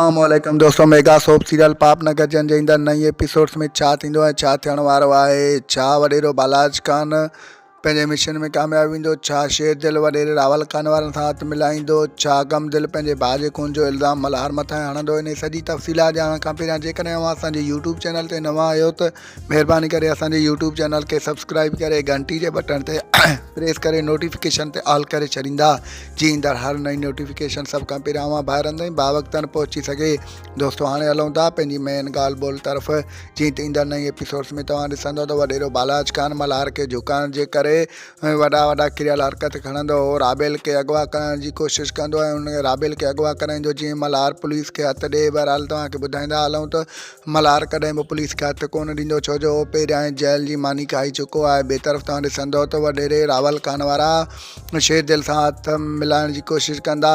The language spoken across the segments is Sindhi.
السلام عليڪم دوستو ميگا سوپ سيريل پاپ نگر جن جي ايندڙ نئين ايپيسوڊس ۾ ڇا ٿيندو ۽ ڇا ٿيڻ وارو آهي ڇا وڏيرو بالاچ خان پنهنجي مشن ۾ ڪامياب ويندو ڇا شير دل وڏيري راول خان وارن سان هٿ ملائيندو ڇا غم دل پنهنجي ڀاء جي خون جو الزام ملهار مٿان هڻندو انهي سڄي تفصيلات ڄاڻڻ کان پهريان جيڪڏهن اوهان اسان جي يوٽيوب چينل تي نوان آهيو ته مهرباني ڪري اسان جي يوٽيوب چينل کي سبسڪرائب ڪري گهنٽي جي بٽڻ تي پريس ڪري نوٽيفڪيشن تي آل ڪري ڇڏيندا جي ايندڙ هر نئين نوٽيفڪيشن سڀ کان پهريان اوهان ڀائرن تائين باوقتن پهچي سگهي. دوستو هاڻي هلون ٿا پنهنجي مين ڳالهه ٻولهه طرف جي ته ايندڙ نئين ايپيسوڊس ۾ توهان ڏسندو ته وڏيرو بالاچ خان ملهار کي جهڪائڻ جي ڪري وڏا وڏا ڪريل حرڪت کڻندو هو رابيل کي اغوا ڪرڻ جي ڪوشش ڪندو ۽ ان رابيل کي اغوا ڪرائيندو جيئن ملهار پوليس کي هٿ ڏئي بهرحال توهان کي ٻڌائيندا هلون ته ملهار ڪڏهن به پوليس کي هٿ ڪونه ڏيندو ڇو جو هو پهريان ئي جيل جي ماني کائي چڪو آهي. ٻئي طرف توهان ڏسندؤ ته وڏيري راول خان وارا شير دل سان هٿ ملائڻ جي ڪوشش ڪندا.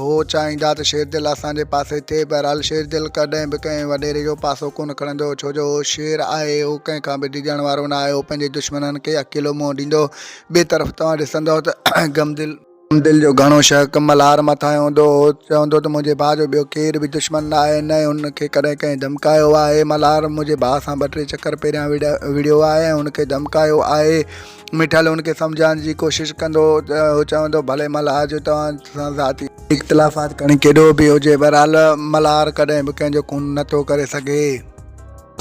هو چاهيندا ته شير دل اسان جي پاسي ٿئي. بهرحال شير دل ڪڏهن به ڪنهن وڏيري جو پاسو ڪونه کڻندو ڇو جو هو شير آهي هو ڪنهن کان به ڊڄڻ وارو نه آهي هو پنهنجي دشمنن کي اڪيلو منهن ڏيندو. ٻئي طرف توهان ڏسندؤ ته غم دل. دل جو گهڻو شڪ ملهار مٿان هوندو هو. چوندو ته منهنجي ڀاء جو ٻيو ڪير به دشمن نه آهي، نه ئي هن کي ڪڏهن ڪنهن ڌمڪايو آهي. ملهار منهنجي ڀاء سان ٻه ٽي چڪر پهريان وڙهيو آهي ۽ هن کي ڌمڪايو آهي. مٺل هن کي سمجهائڻ جي ڪوشش ڪندو هو ته هو چوندو ڀلي ملهار جو توهان سان ذاتي اختلافات کڻي ڪيڏو به هجي، بهرحال ملهار ڪڏهن به ڪنهن جو خون نه ٿو ڪري سگهي.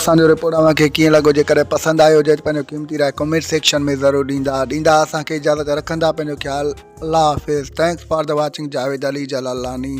اسان جو رپورٽ اوهان کي ڪيئن لڳو جيڪڏهن پسند آيو هجي ته پنهنجو قيمتي راء ڪمينٽ سيڪشن ۾ ضرور ڏيندا ڏيندا اسان کي اجازت رکندا پنهنجو خيال الله حافظ thanks for the watching Javed Ali Jalalani.